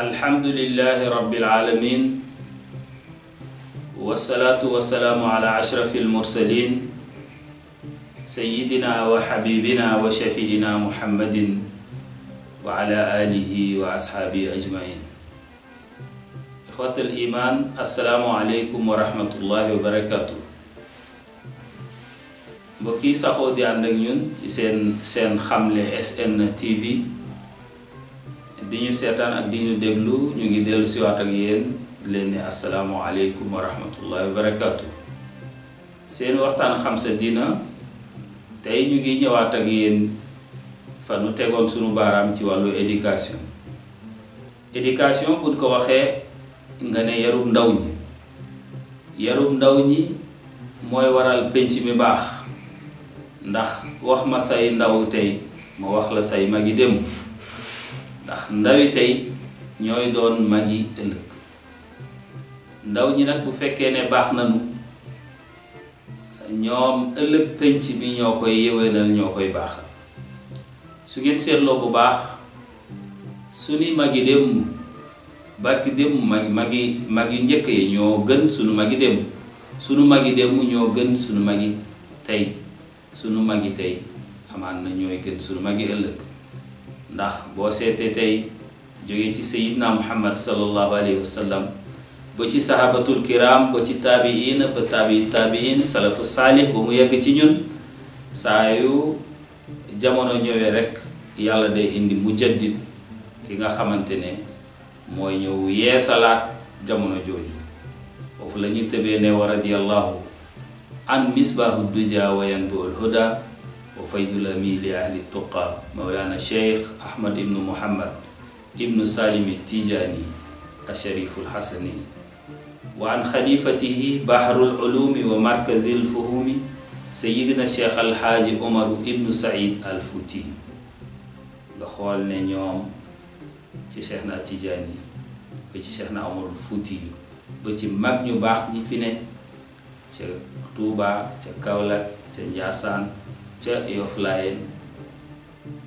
Alhamdulillahi rabbil alamin, wassalatu wassalamu ala ashrafil mursalin sayyidina wa habibina wa shafiina muhammadin wa ala alihi wa ashabihi ajmain. Ikhwatul iman, assalamu alaikum wa rahmatullahi wa barakatuh. Mbokki saxoo di ànd ak ñun ci seen xamle SN TV di ñu seetaan ak di ñu déglu, ñu ngi dellu si waat ak yéen leen ne assalaamu aleykum wa rahmatullahi wa barakatuh. Seen waxtaan xam sa diina tey ñu ngi ñëwaat ak yéen fa nu tegoon sunu baaraam ci wàllu éducation. Éducation buñ ko waxee nga ne yarub ndaw ñi. Yarub ndaw ñi mooy waral penc mi baax, ndax wax ma say ndaw tey ma wax la say magi dem, ndax ndawi tey ñooy doon magi ëllëg. Ndaw ñi nag bu fekkee ne baax nañu, ñoom ëllëg penc bi ñoo koy yéwénal, ñoo koy baaxal. su ngeen seetloo bu baax suñu magi dem barki dem magi njëkk yi ñoo gën sunu magi dem, sunu magi dem ñoo gën sunu magi tey, sunu magi tey amaan na ñooy gën sunu magi ëllëg. ndax boo seetee tey jóge ci sayyidna muhammad sallallahu alayhi wa sallam ba ci sahabatul kiram ba ci taabiin ba taabiin salafu saalih ba mu yegg ci ñun, saa yu jamono ñëwee rek yàlla day indi mujaddid, ki nga xamante ne mooy ñëw yeesalaat jamono jooju. foofu la ñuy tëbee ne wa radiyallahu an misbaahu duja wa yanbuul huda wa faydul ami li ahli tuqa mawlana cheikh ahmad ibnu muhammad ibnu salimi tijani asharifu lxasani wa an xalifatihi bahrul ulumi wa markazil fuhumi sayidina cheikh alxaaji omaru ibnu said al futi. nga xool ne ñoom ci cheikh na tijani ba ci cheikh na omarul futi ba ci mag ñu baax ñi fi ne ca Tuuba, ca Kaolack, ca Njaasaan, ca Yoff Laayeen,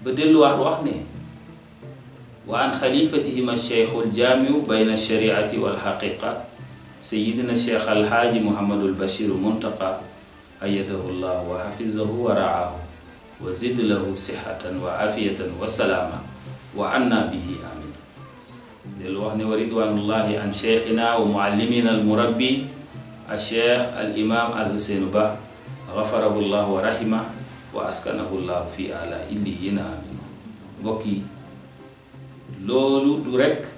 ba delluwaat wax ne wa an xalifatihima cheikhul jaamiu bayna shariati wal xaqiqa sayidina cheikh alxaaji muhammadul bashiru muntaqa ayadahu llah wa xafizahu wa raahu wa zid lahu sixatan wa afiyatan wa salaama wa anna bihi amin. dellu wax ne wa ridwanullahi an cheikhina wa muallimina al murabbi al cheikh al imam al Huseynu Ba gafarahu llah wa rahima wa askanahu llah fi ala illiyina amin. mbokk yi, loolu du rekk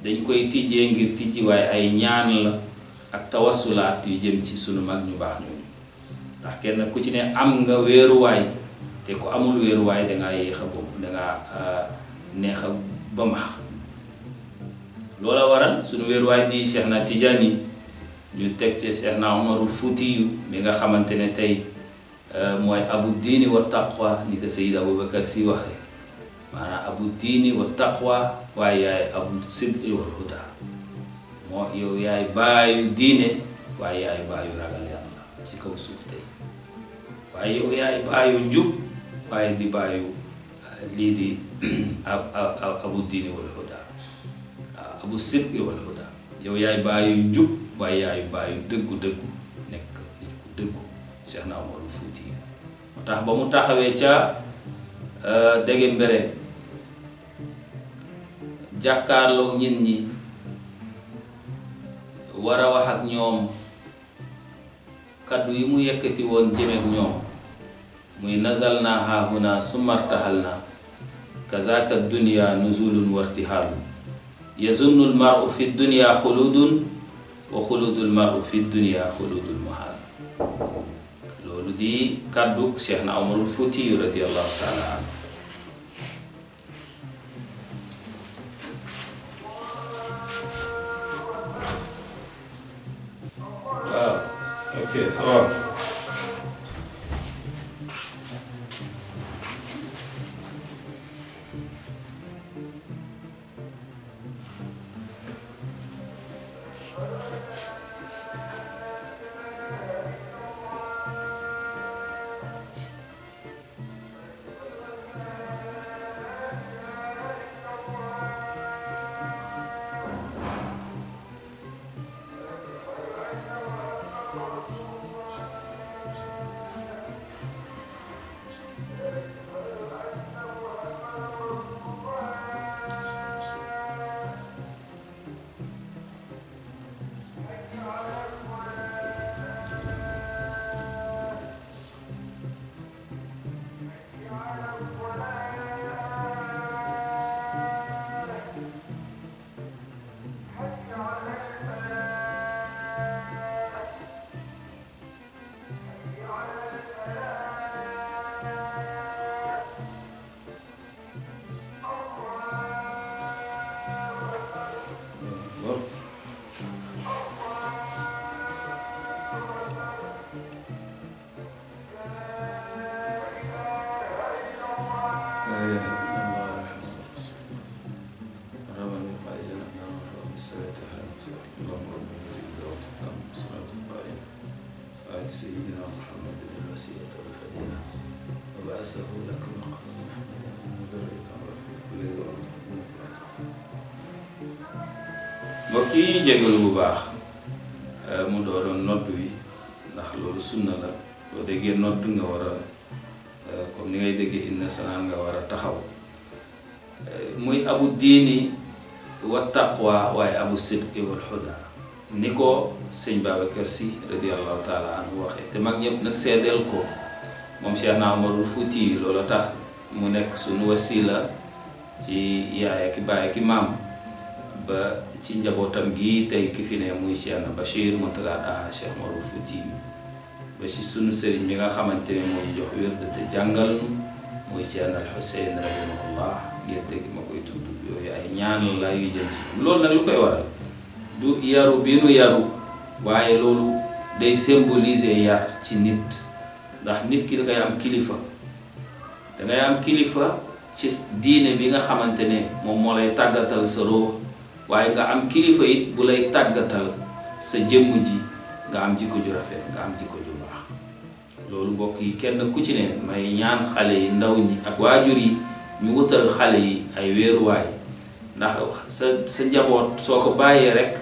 dañ koy tijjee ngir tijji, waaye ay ñaan la ak tawassulaat yu jëm ci sunu mag ñu baax ñooñu. ndax kenn ku ci ne am nga wéeruwaay, te ku amul wéeruwaay dangaa yéex a boobu, dangaa neex a ba max. loola waral sunu wéeruwaay di Cheikh na Tijaani, ñu teg ci Cheikh na Omarul Fuutiyu mi nga xamante ne tey mooy abu diini wa taqwa, ni ko Seyyid Aboubacar Si waxee, maanaam abu diini wa taqwa, waaye yaay abu sidqi wal huda. moo yow yaay baayu diine, waaye yaay baayu ragal yàlla ci kaw suuf tey. waaye yow yaay baayu njub, waaye di baayu lii di abu diini wal huda, abu sidqi wal huda. yow yaay baayu njub, waaye yaay baayu dëggu nekk nit ku dëggu. Cheikh na Omarul Fuuti moo tax ba mu taxawee ca dege mbere jàkkaarloog nit ñi war a wax ak ñoom, kaddu yi mu yëkkati woon jëmeek ñoom muy nazalna haahuna summa irtahalna kazaka dunya nuzulun wartihaalun yazunnu almaru fi dunya xuludun wa xuludul maru fi dunya xuludul muhaal. loolu di kàddu Cheikh na Omarul Fuuti radiyallahu taala anhu. waaw ok ça va. صلاة الله وآت سيدنا محمد الوسيلة والفضيلة وبعثه لك مقام محمد وذرية رفيق كل mbokk yi jégalu bu baax mu doon nodd wi ndax loolu sunna la boo déggee nodd nga war a comme ni ngay déggee inna sanaan nga war a taxaw muy abu diini wa taqwa waaye abu sidqi wal huda ni ko sëñ Babacar Sy radiyallahu taala anhu waxee te mag ñëpp nag seedeel ko moom Cheikh na Umarul Fuuti loolu tax mu nekk suñu wasila ci yaay ak baay ak maam ba ci njabootam gi tey ki fi ne muy Cheikh na Bachir Mountaga Daha Cheikh Umarul Fuuti ba ci sunu sëriñ bi nga xamante ne moo ñu jox wérd te jàngal nu muy Cheikh na al Xuseyn rahimahullah ngir dégg ma koy tudd yooyu ay ñaan la yu jëm ci loolu nag lu koy waral du yaru bi nu yaru waaye loolu day symboliser yar ci nit ndax nit ki dangay am kilifa dangay am kilifa ci diine bi nga xamante ne moom moo lay tàggatal sa roo waaye nga am kilifa it bu lay tàggatal sa jëmm ji nga am jikko ju rafet nga am jikko ju baax loolu mbokk yi kenn ku ci ne may ñaan xale yi ndaw ñi ak waajur yi ñu wutal xale yi ay wéeruwaay ndax sa njaboot soo ko bàyyee rek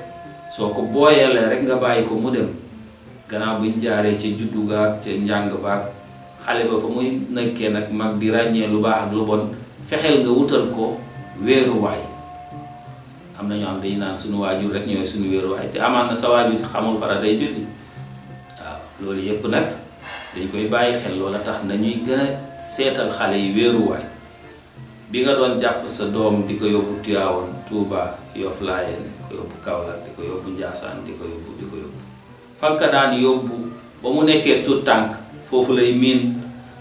soo ko booyalee rek nga bàyyi ko mu dem gannaaw buñ jaaree ca juddu gaag ca njàng baag xale ba fa muy nekkee nag mag di ràññee lu baax ak lu bon fexeel nga wutal ko wéeruwaay am na ñoo am dañu naan suñu waajur rek ñooy suñu wéeruwaay te amaan na sa waajur xamul fara day julli waaw loolu yépp nag dañ koy bàyyi xel loola tax nañuy gën a seetal xale yi wéeruwaay bi nga doon jàpp sa doom di ko yóbbu Tiwaawan Tuuba Yoff Laayeen di ko yóbbu Kaolack di ko yóbbu Njaasaan di ko yóbbu fan ka daan yóbbu ba mu nekkee tout tànk foofu lay miin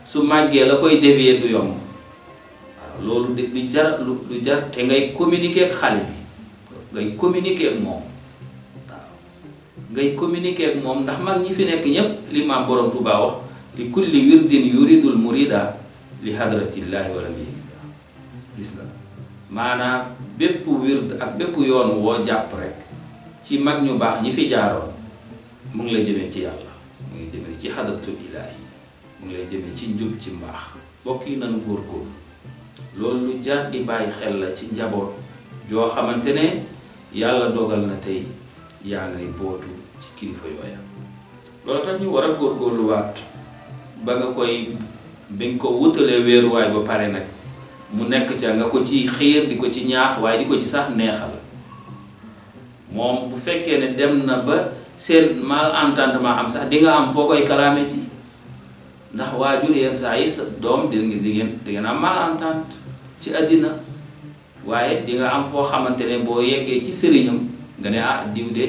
su màggee la koy dévier du yomb waaw loolu de lu jar te ngay communiquer ak xale bi ngay communiquer ak moom waaw ngay communiquer ak moom ndax mag ñi fi nekk ñépp li maam borom Tuuba wax li kulli wirdin yuridul murida li hadratillahi wala mi gis nga maanaam bépp wird ak bépp yoon woo jàpp rek ci mag ñu baax ñi fi jaaroon mu ngi lay jëmee ci yàlla mu ngi jëmee ci hadratul ilaahi mu ngi lay jëmee ci njub ci mbaax bokk yi nañu góorgóorlu loolu lu jar di bàyyi xel la ci njaboot joo xamante ne yàlla dogal na tey yaa ngay bootu ci kilifa yooya loolu tax ñu war a góorgóorluwaat ba nga koy bi nga ko wutalee wéeruwaay ba pare nag mu nekk ca nga ko ci xiir di ko ci ñaax waaye di ko ci sax neexal moom bu fekkee ne dem na ba seen malentendement am sax di nga am foo koy kalaame ci ndax waajur yenn saa yi sa doom di ngeen am malentente ci àddina waaye di nga am foo xamante ne boo yeggee ci sëriñam nga ne ah diw de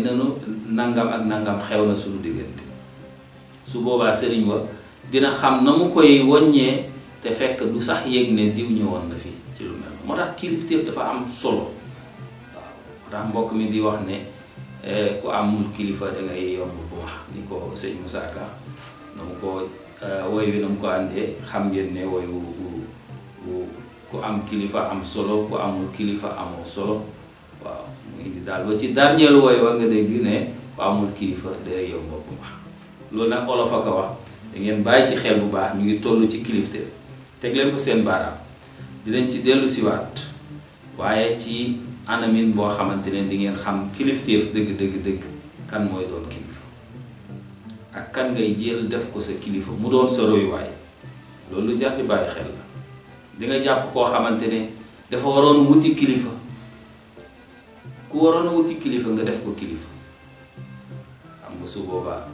nanu nangam ak nangam xew na suñu diggante su boobaa sëriñ wa dina xam na mu koy woññee te fekk du sax yëg ne diw ñëwoon na fi ci lu mel moo tax kilifteef dafa am solo waaw moo tax mbokk mi di wax ne ku amul kilifa dangay yomb bu wax ni ko sëñ Moussa Ka na mu ko woy wi na mu ko àndee xam ngeen ne woy wu ku am kilifa am solo ku amul kilifa amoo solo waaw mu indi daal ba ci dernier woy wa nga dégg ne ku amul kilifa day yomb bu wax loolu nag olof a ko wax da ngeen bàyyi ci xel bu baax ñu ngi toll ci kilifteef teg leen fa seen baaraam dinañ ci dellu siwaat waaye ci anamin boo xamante ne di ngeen xam kilifteef dëgg kan mooy doon kilifa ak kan ngay jël def ko sa kilifa mu doon sa royuwaay loolu jar di bàyyi xel la di nga jàpp koo xamante ne dafa waroon wuti kilifa ku waroon a wuti kilifa nga def ko kilifa xam nga su boobaa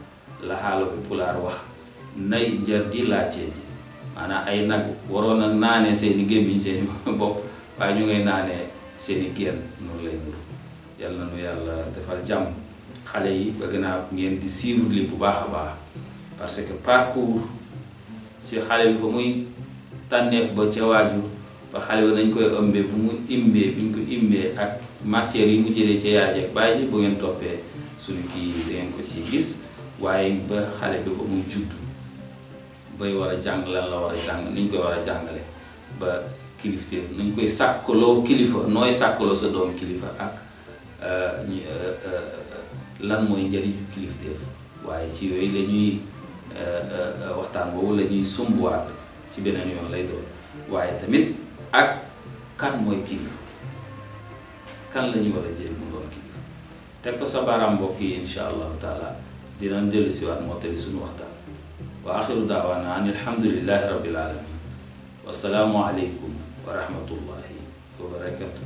la xaalo bi pulaar wax nay jar di laajtee ji maanaam ay nag waroon a naanee seeni gémmiñ seeni bopp waaye ñu ngay naanee seeni génn noonu lay nuru yàlla na nu yàlla defal jàmm xale yi bëgg naa ngeen di suivre li bu baax a baax parce que parcours ci xale bi fa muy tànneef ba ca waajur ba xale bi nañ koy ëmbee bu mu imbee bu ñu ko imbee ak matière yi mu jëlee ca yaay ak bàyyi ji bu ngeen toppee suñu kii da ngeen ko ci gis waaye ba xale bi ba muy juddu bay war a jàng lan la war a jàng niñ koy war a jàngale ba kilifteef nuñ koy sàkkaloo kilifa nooy sàkkaloo sa doom kilifa ak lan mooy njëriñu kilifteef waaye ci yooyu la ñuy waxtaan boobu la ñuy sumbuwaat ci beneen yoon lay doon waaye tamit ak kan mooy kilifa kan la ñu war a jël mu doon kilifa teg fa sa baaraam mbokk yi insha allahu taala dinañ dellu siwaat mottali suñu waxtaan wa axiru daawaana an alhamdulillahi rabbil alamin wassalaamu aleykum wa rahmatullahi wa barakatuh